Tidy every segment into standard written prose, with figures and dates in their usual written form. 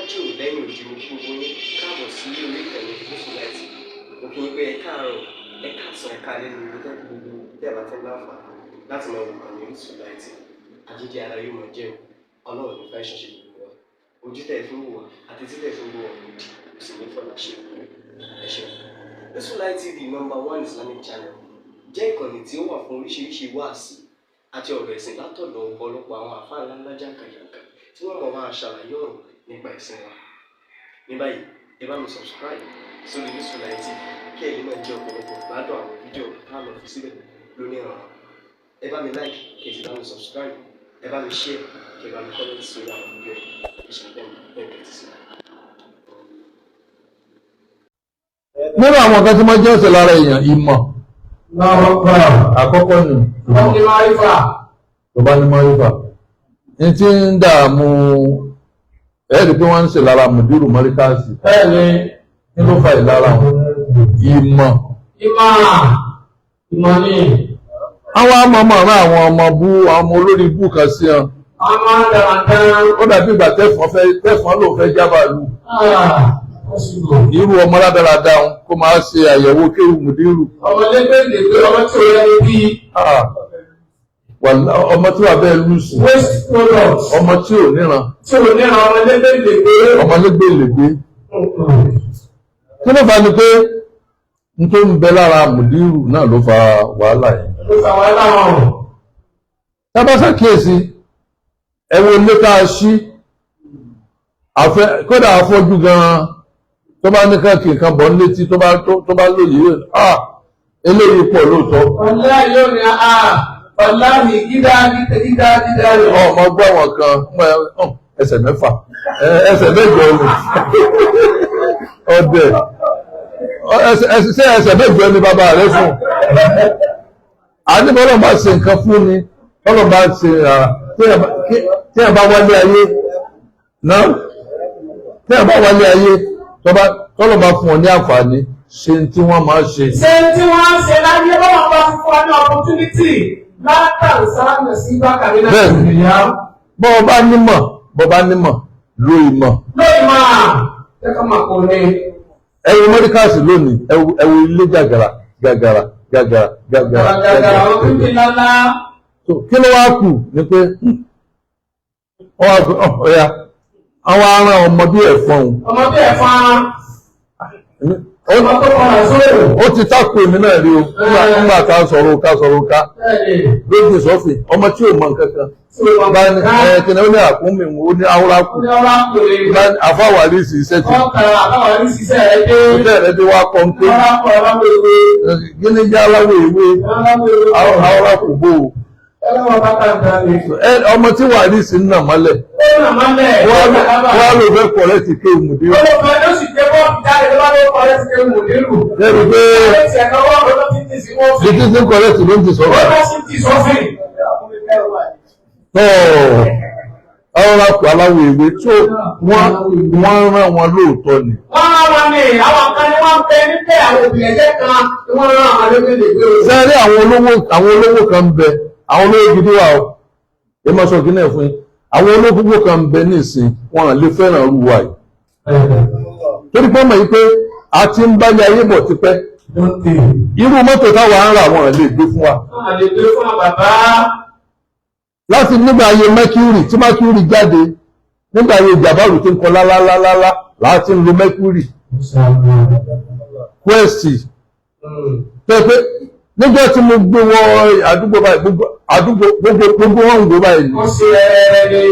Lájò lẹ́yìn òdi, mo kí gbogbo yín káàbọ̀ sí orí ìkànnì Orísun Light. Mo kí yín pé ẹ káàárọ̀, ẹ káàsán, ẹ káalẹ́ ní gbogbo gbogbo tẹ́ ẹ bá ti ń láǹfààní láti máa wò ìkànnì Orísun Light. Àjíǹde ara yóò máa jẹ́ o. Ọlọ́run ní fẹ́ ṣẹ̀ṣẹ̀ gbogbo wa. Ojú tẹ̀ fi ń wò wá àti tí tẹ̀ fi ń wò wá kò dì, kò sì ní fọlá ṣe. Ẹ ṣeun. Orísun Light TV, number one Islamic channel, jẹ́ ìkànnì tí ó wà fún oríṣiríṣi wáàsí àti ọ̀rọ̀ ẹ̀sìn látọ̀dọ̀ ọ̀pọ̀lọpọ̀ àwọn àfáà ńláńlá jàǹkàjàǹkà tí wọ́n mọ̀ máa ṣàlàyé ọ̀rọ̀ nípa ẹ̀sìn wa. Ní báyìí, ẹ bá mi subscribe sórí Orísun Light TV kí ẹ̀yin náà jẹ́ ọ̀pọ̀lọpọ̀ gbádùn àwọn fídíò tá a lọ fi síbẹ̀ lónìí ọ̀rọ̀. Ẹ bá mi like, kí ẹ sì bá mi subscribe, ẹ bá mi share, kí ẹ bá mi comment sórí àwọn fídíò yìí. Ẹ ṣe bẹ́ẹ̀ bẹ́ẹ̀ tẹ́tí sí. Nínú àwọn nǹkan tí wọ́n jẹ́ ọ̀sẹ̀ lára èèyàn, ìmọ̀ àkọ́kọ́ ni ìmọ̀. Tó bá ní mọ́rífà ní tí ń dààmú ẹ̀ẹ́dì pé wọ́n ń ṣe lára mùdírù mọ́ríkàsì. Kí ló fa ìlara wọn? Ìmọ̀. Ìmọ̀ ni. Àwọn ọmọ rán àwọn ọmọ bú, àwọn ọmọ olórí bú kan sí wọn. Ọmọ dáadáa. Ó dàbí ìgbà tẹ́fọ̀n fẹ́ tẹ́fọ̀n ló fẹ́ jábàlú. Irú ọmọ rádaràda wọn kó máa ṣe àyẹ̀wò kéwù mùdírù. Ọmọ lẹ́gbẹ̀ẹ́ ọmọ tí ó yẹ ní bí. Ọmọ tí wà bẹ́ẹ̀ lùsì. Waste product. Ọmọ tí ò níran. Tí ò níran, ọmọ lẹ́gbẹ̀ẹ́. Ọmọ lẹ́gbẹ̀lẹ́gbẹ̀. Kí ló fà ni pé n tó ń bẹ lára mùdírù náà ló fa wàhálà yìí? Ló fa wàhálà wọn. Tábàṣà kíyèsí, ẹ wo ilé tá a ṣí, kódà afọ́jú gan-an tó bá ní káàkiri nǹkan bọ̀ létí, tó bá lóye, ah, eléyìí pọ̀ lóòótọ́. Ọ̀la yóò ní a ọ̀la ní gídá gídá gídá rẹ̀. Ọmọ gbọ́ àwọn kan, ẹsẹ̀ mẹ́fà, ẹsẹ̀ mẹ́jọ ni ọdẹ, ẹsẹ̀ mẹ́jọ ni bàbá rẹ fún. Àní bọ́lá bá ṣe nǹkan fún ni, bọ́lá bá ṣe, tí ẹ bá wálé ayé náà, tí ẹ bá wálé ayé, tọ́lọ̀ bá fún ọ ní àǹfààní, ṣe tí wọ́n máa ṣe. Ṣe tí wọ́n ń ṣe láyé, bọ́lá bá fún wa ní opportunity látàrí sí bákàrí náà. Bẹ́ẹ̀ni, bọ́ ọ bá nímọ̀, bọ́ bá nímọ̀, lo ìmọ̀. Lo ìmọ̀ ẹ̀ka máa kò ní. Ẹ wo mọ́ríkàsì lónìí, ẹ wo ilé gàgàrà gàgàrà gàgàrà gàgàrà gàgàrà gàgàrà. Kí ló wá kù ni pé ọ̀ya àwọn ará ọmọ bí ẹ̀fọn. Ọmọ bí ẹ̀fọn. Ó ti tákù èmi náà rí o nígbà ká sọ̀rọ̀ ká sọ̀rọ̀ ká lójú sọ́fì, ọmọ tí ò mọ nǹkan kan bá ní ẹ̀kìnà, ó ní àkúnmí, ó ní áwúrákù, bá ní àfáwárí sí iṣẹ́ tí iṣẹ́ rẹ̀ dé wá kọ́ ń pé gíní jẹ́ aláwọ̀ ewé áwúrákù bò ó. Ọmọ tí wà ní sí nà mọ́lẹ̀ wọ́n á lò fẹ́ kọ̀rẹ́ ti ké mùdírù. Lẹ́nu pé títí tí kọ̀rẹ́ ti ló ń ti sọ́fà. Ọ̀rọ̀ àpò aláwọ̀ ewé tó wọ́n rán wọn lóòótọ́ ni. Wọ́n rán wọn ní àwọn kan ní wọ́n ń bẹ níbẹ̀, àwọn òbí ẹ̀jẹ̀ kan ni wọ́n rán àwọn lẹ́gbẹ̀lẹ́gbẹ̀. Sẹ́rí àwọn olówó kan ń bẹ, àwọn olówó gidi wà ó, ẹ máa sọ kíní ẹ̀ fún yín. Àwọn olówó kan ń bẹ ní ìsìn, wọn lè fẹ́ràn irú wa yìí torí pé ọmọ yìí pé a ti ń bá ilé ayé bọ̀ tipẹ́. Irú mọ́tò táwa ń rà, wọn lè gbé fún wa. Lè gbé fún bàbá. Láti nígbà ayé Mercury, tí Mercury jáde, nígbà ayé Jàbáàrù tí ń kọ lálálálá láti ń lo Mercury Quest pé níjọ́ tí mo gbé wọ àdúgbò báyìí, gbogbo àdúgbò, gbogbo wọn ń gbé báyìí ni. Wọ́n ṣe ẹrẹ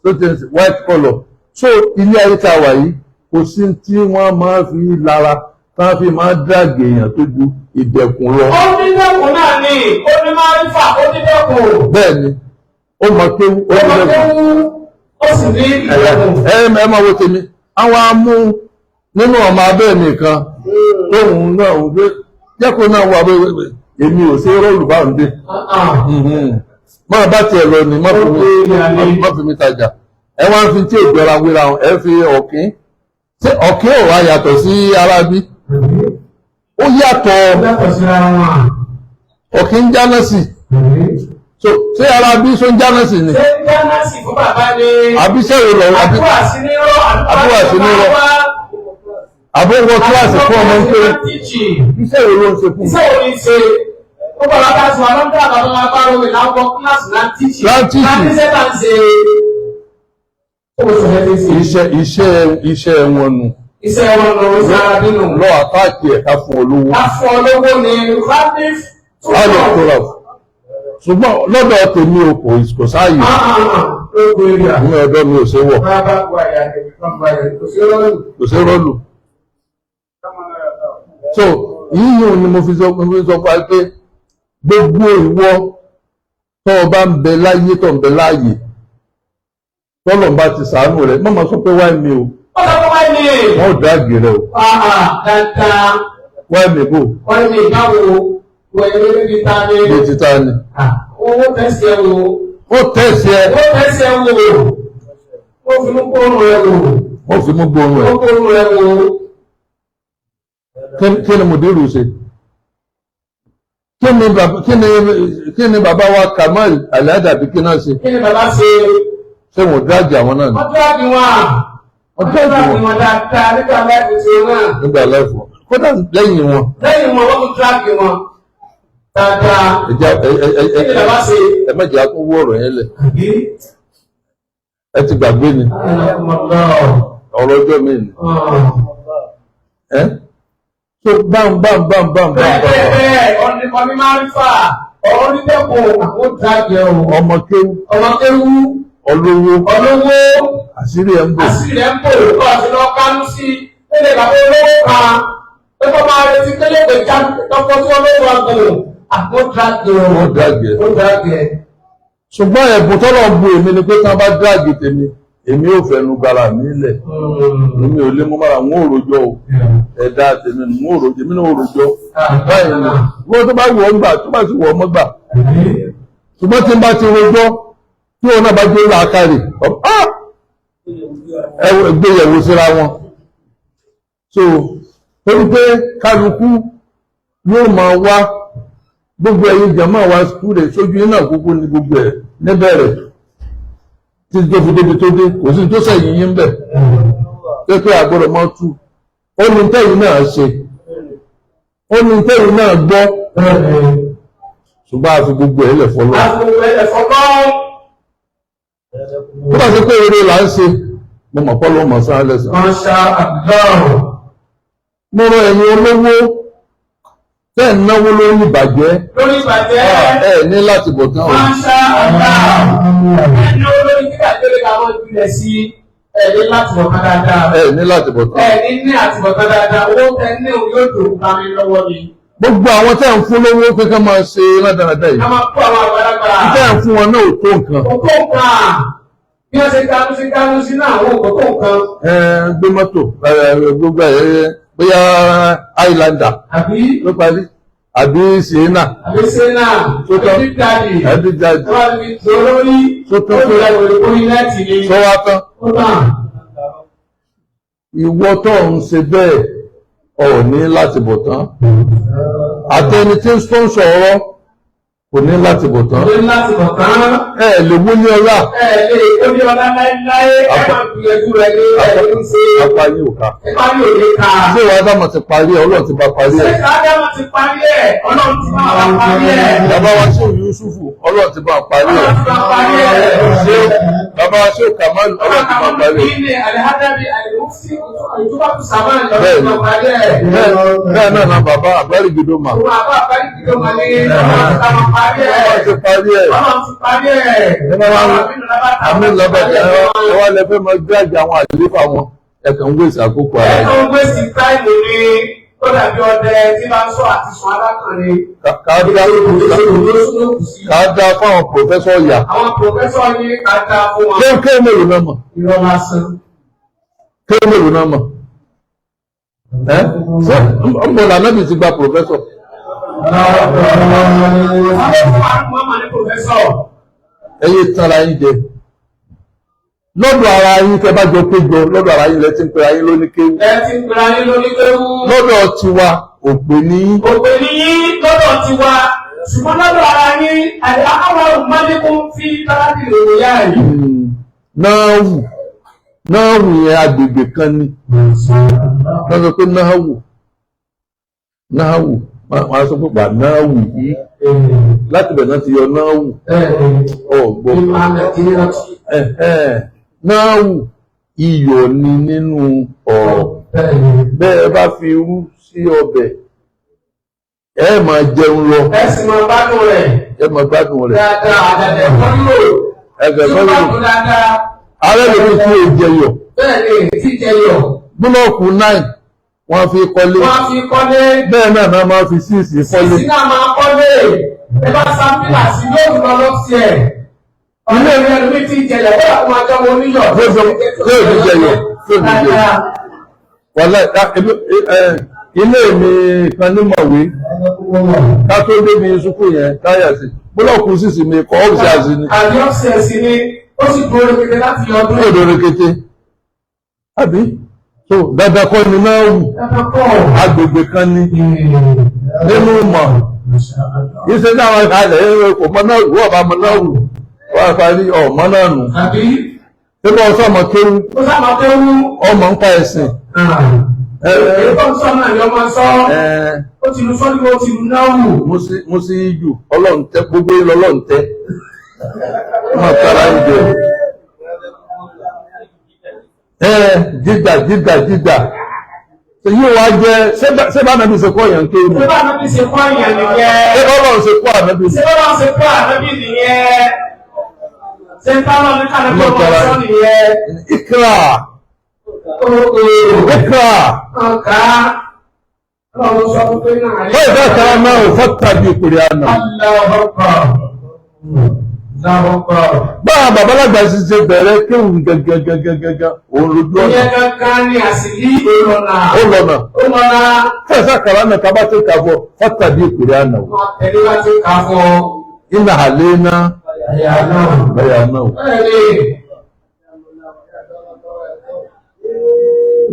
tó ti white colour. So ilé ayé tá a wà yìí, kò sí tí wọ́n máa fi lára tá a fi máa dàgé èèyàn tó ju ìdẹ̀kùn lọ. Ó ní dẹ́kun náà ni, ó ní máa ń fà, ó ní dẹ́kun. Bẹ́ẹ̀ ni, ó mọ pé ó ní dẹ́kun. Ó sì ní ìdẹ̀kùn. Ẹ máa wo tèmi, àwọn amú nínú ọmọ abẹ́ mi kan tóun náà wò pé jẹ́kọ̀ọ́ náà wà bẹ́ẹ̀, èmi ò sí rọ́ọ̀lù bá ń dé. Máa bá tiẹ̀ lọ ni, má fi mi tajà. Ẹ wá ń fi tí òjọra wéra wọn, ẹ fi ọ̀kín. Ṣé ọ̀kín ò wá yàtọ̀ sí arábí? Ó yàtọ̀. Ọ̀kín ń jáná sí. So ṣé ara bí sóúnjá náà sì ni? Ṣé dáná sí fún bàbá ni? Àbí sẹ́wọ̀n lọ àbí Àdúrà sí nírọ́, Àdúrà sí nírọ́. Àbí wọ kíláàsì fún ọmọ ń pé Tíìchì. iṣẹ́ wo ló ń ṣe fún mi? Iṣẹ́ wo ni ṣe? Ó bàbá bá sọ alọ́dún àbábá wa bá rọrùn láwọ kíláàsì náà tíìchì. Náà tíìchì. Láti ṣe bá ń ṣe. Ó sọ ẹ́ ti ṣe. Iṣẹ́ wọn nù. Iṣẹ́ wọn lọ sí ara nínú. Lọ àtáàkì ẹ̀ka fún olówó. Afọ olówó ni Radif tó Láàrín òkúra. Ṣùgbọ́n lọ́dọ̀ tèmi o kò sáàyè. Lóko èrè Ní ọ̀dọ̀ mi ò ṣe wọ̀. Bàbá wa yà ni bàbá yà kò sí rọ́ọ̀lù. Kò ṣe rọ́ọ̀lù. So yíyún ni mo fi sọ fún wa pé gbogbo ìwọ tó o bá ń bẹ láyé tó ń bẹ láàyè tọ́lọ̀ bá ti sàánú rẹ̀ mọ́mọ́ sọ pé wáì mi o. Ó sọ pé wáì mi. Wọ́n ò dáàgì rẹ o. Dáadáa. Wáì mi bò. Wáì mi báwo wẹ̀ ní ta ni. Ní ti ta ni. Owó tẹ̀sí ẹ wò. Ó tẹ̀sí ẹ. Owó tẹ̀sí ẹ wò. Ó fi mú gbóòórùn rẹ wò. Ó fi mú gbóòórùn rẹ. Ó gbóòórùn rẹ wò. Kí ni mùdírù ṣe? Kí ni bàbá wa Kamal Al-Adabi kí náà ṣe? Kí ni bàbá ṣe? Ṣé wọ́n dráàgì àwọn náà ni? Wọ́n dráàgì wọn. Wọ́n dráàgì wọn dáadáa nígbà láìpù tí wọn náà. Nígbà láìpù. Kódà lẹ́yìn wọn. Lẹ́yìn wọn, wọ́n tún dráàgì wọn dáadáa. Kí ni bàbá ṣe? Ẹ má jẹ́ àtúnwó ọ̀rọ̀ yẹn lẹ̀. Ẹ ti gbàgbé ni. Ọ̀rọ̀ ọjọ́ mi ni. Ẹ́ so bam bam bam bam bam. Bẹ́ẹ̀ ọ̀nì máa ń fà ọ̀rọ̀ onídẹ́kùn àwọn dráàgì ẹ̀ o. Ọmọ kéwú. Ọmọ kéwú. Olówó. Olówó. Àṣírí ẹ̀ ń bò. Àṣírí ẹ̀ ń bò lọ́wọ́ àti lọ́ọ́ kánú sí ilé bàbá olówó kan. Pé kó máa retí pé lè pè já lọ́kọ́ tí wọ́n lówó àgbò. Àwọn dráàgì ẹ̀ o. Wọ́n dráàgì ẹ̀. Wọ́n dráàgì ẹ̀. Ṣùgbọ́n ẹ̀bùn tọ́lọ̀ ń bu èmi ni pé tí wọ́n bá dráàgì tèmi, èmi ò fẹnu gbara mi lẹ̀. Èmi ò lè mú mọ́ra, wọn ò rojọ́ o. Ẹ̀dá tèmi ni wọn ò rojọ́, èmi náà ò rojọ́. Báyìí ni wọ́n tó bá wù ọ́ gbà, tó bá sì wù ọ́ mọ́ gbà. Ṣùgbọ́n tí n bá ti rojọ́, tí wọn náà bá gbé làákàrè, gbéyẹ̀wò síra wọn. So, torí pé kálukú yóò máa wá gbogbo ẹ̀yin jàmáà wa skúlẹ̀ sójú iná kúkú ní gbogbo ẹ̀ níbẹ̀rẹ̀ tí tó fi débi tó dé, kò sí tó sẹ̀yìn yín bẹ̀ pé àgbọ̀dọ̀ máa tú. Ó ní tẹ́yìn náà ṣe, ó ní tẹ́yìn náà gbọ́, ṣùgbọ́n a fi gbogbo ẹ̀ lẹ̀ fọlọ́. A fi gbogbo ẹ̀ lẹ̀ fọlọ́. Tó bá ṣe pé eré là ń ṣe, mo mọ̀ pọ́ ló mọ̀ sáà lẹ́sàn. Masha Allah. Mo rọ ẹ̀yin olówó tẹ́ ń náwó lórí ìbàjẹ́. Lórí ìbàjẹ́. Ẹ ní láti bọ̀ tán o. Masha Allah. Ẹni olórí kíkà lè ká wọ́n jùlẹ̀ sí ẹni láti bọ̀ tán dáadáa. Ẹ ní láti bọ̀ tán. Ẹni ní àti bọ̀ tán dáadáa. Owó tẹ ní òun yóò dùn ká mi lọ́wọ́ ni. Gbogbo àwọn tẹ́ ń fún lówó pé ká máa ṣe rádaràda yìí. Ká máa kó àwọn àgbàlagbà. Tẹ́ ń fún wọn náà ò tó nǹkan. Kò tó nǹkan. Bí wọ́n ṣe kánú sí kánú sí náà, àwọn kò tó nǹkan. Ẹ gbé mọ́tò gbogbo ẹ̀ bóyá Highlander. Àbí. Ló parí. Àbí Sienna. Àbí Sienna. Àbí Big Daddy. Àbí Big Daddy. Wọ́n fi tó lórí. Sótán. Ó ti rẹ̀ wòlé kórí nẹ́ẹ̀tì ni. Sọ wá tán. Ó tàn. Ìwọ tó ń ṣe bẹ́ẹ̀ ò ní láti bọ̀ tán. Àtẹni tí ń sponsor ọ̀rọ̀ kò ní láti bọ̀ tán. Kò ní láti bọ̀ tán. Ẹ lè wó ní ọlá. Ẹ lè wó ní ọlá láéláé. Ẹ máa gbìyànjú rẹ ní ẹ ní ṣe. Apá yìí ò ká. Apá yìí ò lè ká. Ṣé ìwà Ádámù ti parí ẹ̀? Ọlọ́run ti bá parí ẹ̀. Ṣé ìwà Ádámù ti parí ẹ̀? Ọlọ́run ti bá wa parí ẹ̀. Bàbá wa ṣé Yusufu, Ọlọ́run ti bá parí ẹ̀. Ọlọ́run ti bá parí ẹ̀. Ṣé bàbá wa ṣé Kamal, Ọlọ́run ti bá parí ẹ̀. Ní Alihadabi, Alimufti, Ìtúbàtú Sàmán, Ọlọ́run ti bá parí ẹ̀. Bẹ́ẹ̀ náà na bàbá Àgbárí Gidoma. Bàbá Àgbárí Gidoma ní Ọlọ́run ti bá parí ẹ̀. Ọlọ́run ti parí ẹ̀. Ọlọ́run ti parí ẹ̀. Àmì lọ́bàtà ẹ wá lẹ fẹ́ máa gbáàgì àwọn àlééfà wọn. Ẹ kàn ń wéṣì àkókò ara Ẹ kàn ń wéṣì táìmù ni ó dàbí ọdẹ tí bá ń sọ àti sùn alákànrin. Ká dá fáwọn pòfẹ́sọ̀ yà. Àwọn pòfẹ́sọ̀ ní ká dá fún wọn. Kéwké mélòó náà mọ̀? Irọ́ lásán. Kéwké mélòó náà mọ̀? Ẹ́ ṣé ọmọ làná mi ti gba pòfẹ́sọ̀? Ẹ yé tanra yín jẹ. Lọ́dọ̀ ara yín tẹ́ bá jọ péjọ, lọ́dọ̀ ara yín lẹ ti ń pera yín lóní kéwú. Ẹ ti ń pera yín lóní kéwú. Lọ́dọ̀ tiwa òpè ní yín. Òpè ní yín lọ́dọ̀ tiwa. Ṣùgbọ́n lọ́dọ̀ ara yín, àwọn mọ́lẹ́kùn fi tọ́lábì lòrò yá yìí. Náàwù náàwù yẹn agbègbè kan ni. Wọ́n sọ pé náàwù náàwù wọ́n á sọ pé wà náàwù yìí láti bẹ̀ náà ti yọ náàwù ọ̀gbọ́n. Náàwù iyọ̀ ni nínú ọ̀rọ̀. Bẹ́ẹ̀ bá fi irú sí ọbẹ̀ ẹ máa jẹun lọ. Ẹ sì máa gbádùn rẹ̀. Ẹ máa gbádùn rẹ̀. Dáadáa, àdàdẹ̀ fọ́n lò. Ẹgbẹ̀ fọ́n lò. Dáadáa. Ààrẹ lómi tí ó jẹyọ. Bẹ́ẹ̀ni, tí jẹyọ. Búlọ́ọ̀kù 9 wọ́n fi kọ́lé. Wọ́n fi kọ́lé. Bẹ́ẹ̀ náà náà máa fi 6 kọ́lé. 6 náà máa kọ́lé. Ẹ bá sáfìlà sí lóòrùn lọ lọ́sí ẹ̀. Ilé ìwé ẹlòmí tí jẹyọ, wọ́n àkó máa jọmọ oníyọ̀. Yóò ní jẹyọ. Yóò ní jẹyọ. Wàlá ilé mi kan ní Mọ̀wé ká tó débi sukù yẹn táyà sí búlọ́ọ̀kù 6 mi kọ́ ọ́fíìsì àti ni. Àbí ọ́fíìsì ni ó sì dúró rekete láti ọdún. Ó dúró rekete. Àbí so dandan kọ́ ni náà wù agbègbè kan ní nínú mọ̀ iṣẹ́ táwọn kalẹ̀ ẹ̀rọ kò mọ náà wù ọba mọ náà wù wọ́n á parí ọmọ náà nù. Àbí ṣé bá ọsọ ọmọ kéwú ó sábà kéwú ọmọ ń pa ẹ̀sìn. Èyí tó ń sọ náà ni ọmọ sọ. Ó ti lu sọ́ni ó ti lu náà wù. Mo sì jù ọlọ́run tẹ gbogbo ìlú ọlọ́run tẹ máa tara ń jẹ. Jíjà jíjà jíjà yóò wá jẹ ṣé bá nàbí ṣe kọ́ èèyàn kéwù nù. Ṣé bá nàbí ṣe kọ́ èèyàn nìyẹn. Ṣé bọ́lá ṣe kọ́ ànábì nù. Ṣé bọ́lá ṣe kọ́ ànábì nìyẹn. Ṣé bọ́lá ní kànábì ọmọ sọ nìyẹn. Ikra. Ikra. Ọ̀gá. Ọlọ́run sọ fún pé náà. Wọ́n ìfẹ́ kara náà ò fọ́tà bí ìkórè àná. Báwa babalágbà ṣe ṣe bẹ̀rẹ̀ kéwù gẹ́gẹ́gẹ́gẹ́gẹ́ òun lójú ọ̀nà. Ìyẹn kankan ni àsìlí òlọ́nà. Ó lọ́nà. Ó lọ́nà. Fẹ́ẹ̀sà kàrá náà ká bá ti kà fọ fọ́tà bí ìkórè àná. Ẹni bá ti kà fọ. Iná àlẹ́ iná. Ẹ̀yà náà. Ẹ̀yà náà.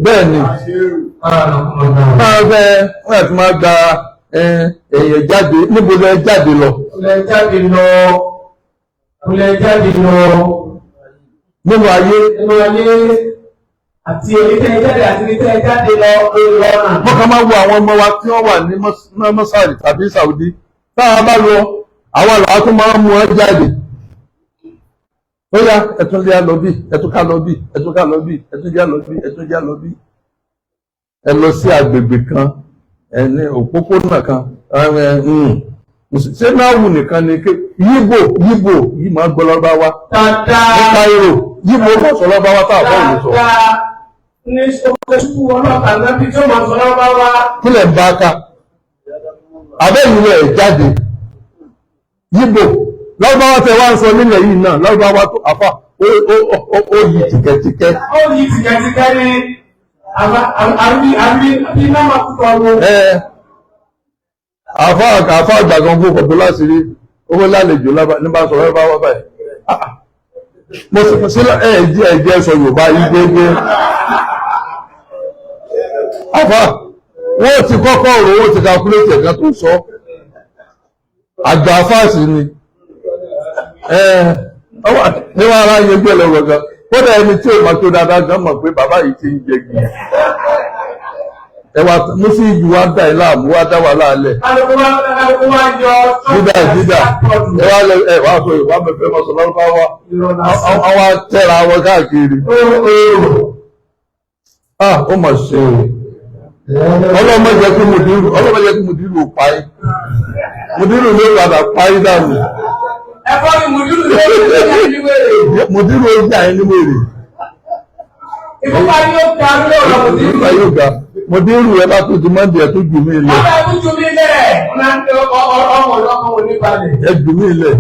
Bẹ́ẹ̀ni. Máa fẹ́ wọ́n àti máa gba èèyàn jáde níbo lẹ jáde lọ. Lẹ jáde lọ. Lẹ jáde lọ. Nínú ayé. Nínú ayé àti èyí tẹ́ jáde àti èyí tẹ́ jáde lọ lórí lọ́nà. Wọ́n kàn máa wo àwọn ọmọ wa tí wọ́n wà ní Mọ́sárì tàbí Saudi. Táwa bá lọ, àwọn àlọ́ tó máa ń mú ẹ jáde. Ó yá ẹtún lé lọ bí, ẹtún ká lọ bí, ẹtún ká lọ bí, ẹtún já lọ bí, ẹtún já lọ bí. Ẹ lọ sí agbègbè kan, ẹ ní òpópónà kan, ṣé náà wù nìkan ni ké yíbò yíbò yìí máa gbọ́ lọ́ba wa. Dáadáa. Ní Cairo yíbò máa sọ lọ́ba wa tá a bọ̀ òní sọ. Dáadáa ní oṣù ọlọ́pàá nábì tí ó máa sọ lọ́ba wa. Kílẹ̀ ń bá ká abẹ́yìn rẹ̀ jáde yíbò lọ́ba wa tẹ wá ń sọ nílẹ̀ yìí náà lọ́ba wa tó àfà ó yí tìkẹ́tìkẹ́. Ó yí tìkẹ́tìkẹ́ ní àbí náà máa kúkọ wo. Àfá àgbàgan fún ọ̀pọ̀ láti rí owó lálejò ní bá sọ bá wá báyìí. Mo sì ẹ̀ẹ́jẹ́ ẹ̀jẹ́ sọ Yorùbá yìí déédéé. Àfá wọ́n ti kọ́kọ́ rò ó ti calculate ẹ̀kan tó sọ. Àgbà fáàsì ni. Ní wọ́n ara yẹn gbé lọ́wọ́ gan. Kódà ẹni tí ò máa tó dáadáa gan mọ̀ pé bàbá yìí ti ń jẹ gbìyànjú. Ẹwà mú sí ìjù wa dá ilá àmú wa dá wà láàlẹ̀. Dídà dídà ẹwà ẹwà sọ Yorùbá mẹ́fẹ́ mọ́ sọ lárúbáwá. Àwọn tẹ́ra wọn káàkiri. Ó mà ṣe o. Ọlọ́mọ jẹ́ kí Mùdírù parí. Mùdírù ló padà parí dànù. Ẹ̀fọ́ ni Mùdírù ló ń wèrè. Mùdírù ó jà ẹ́ ní wèrè. Ìfúnpá yóò ga lórí ọ̀rọ̀ Mùdírù. Ìfúnpá yóò ga. Mùdírù ẹ bá tó di Mọ́ndé ẹ tó jù mí lẹ̀. Ọba ẹ tó jù mí lẹ̀. Ọmọ ọlọ́mọ òní balẹ̀. Ẹ jù mí lẹ̀.